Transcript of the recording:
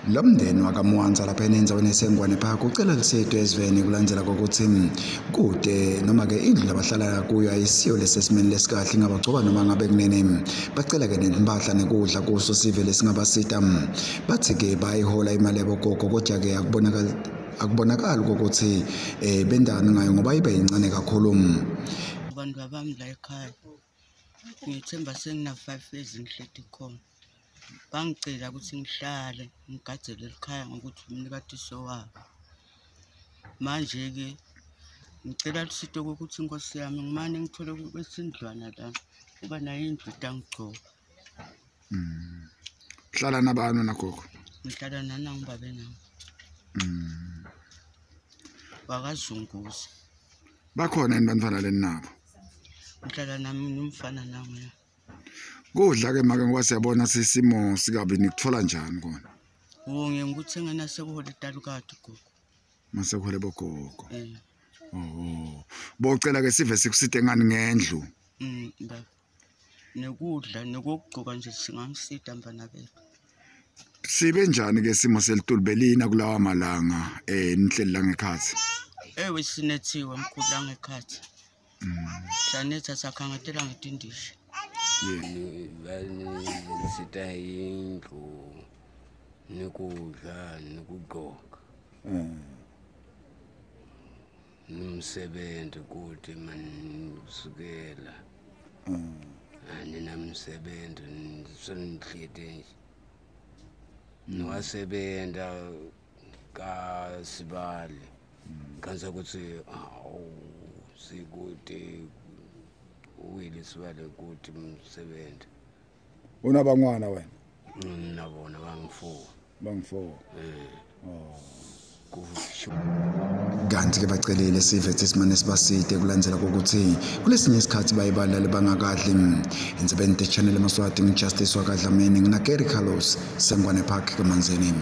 Lo mndeni wakaMwanza lapha enendzaweni yaseNgwane Park ucela lusito esiveni kulandzela kokuthi kude noma-ke indlu labahlala kuyo ayisiyo lesesimeni lesikahle, ingabagcoba noma ngabe kunene. Bacela-ke nempahla nekudla kuso sive lesingabasita. Bathi-ke bayihola imali yabogogo, kodwa-ke akubonakali akubonakali ukuthi bendani ngayo ngoba ibe yincane kakhulu. Abantu abami la ekhaya, ngithemba sengina-5 years ngihleti khona. Bangicela ukuthi ngihlale ngigadzele ekhaya ngokuthi umnikatiso wabo. Manje-ke ngicela lusito kokuthi inkosi yami ngimane ngithole kwesindlwana la, kuba nayo indlu itangigcoba. Hlala nabani wena gogo? Ngihlala nanangu babe nami. Wakazunguza. Bakhona yini bantwana leninabo? Ngihlala nami nomfana nami. Kudla ke make, ngoba siyabona sisimo sikabi, nikuthola njani kona? Wo, ngiye ngikuthenga nasekuhole talukati gogo. Masekuhole bogogo. Eh. Oh. Bocela ke sive sikusite ngani ngendlu? Baba. Nekudla nekugcoka nje singangisita mfana bethu. Sibe njani ke simo selitulu, belina kulawa malanga nihleli la ngekhathi? Ewe, sinethiwe mkhulu la ngekhathi. Sanetha sakhangatela ngetindishi. Banisita indlu nekudla nekugqoka nomsebenzi kude manisukela aninamsebenzi, sonihleti nje niwasebenza kasibali kanza ukuthi awu sikude uwile sibale kude umsebenzi. Unabangwana wena? Nabona bangu-four. Bangu-four. Kusho. Kanti ke bacelile sive simane sibasite kulandzela kokuthi kulesinye isikhathi baye balale bangakadli. Endzabeni te-Channel Emaswati, ngiJustice wakaDlamini, ngina Gary Carlos, Sengwane Park, kemanzini.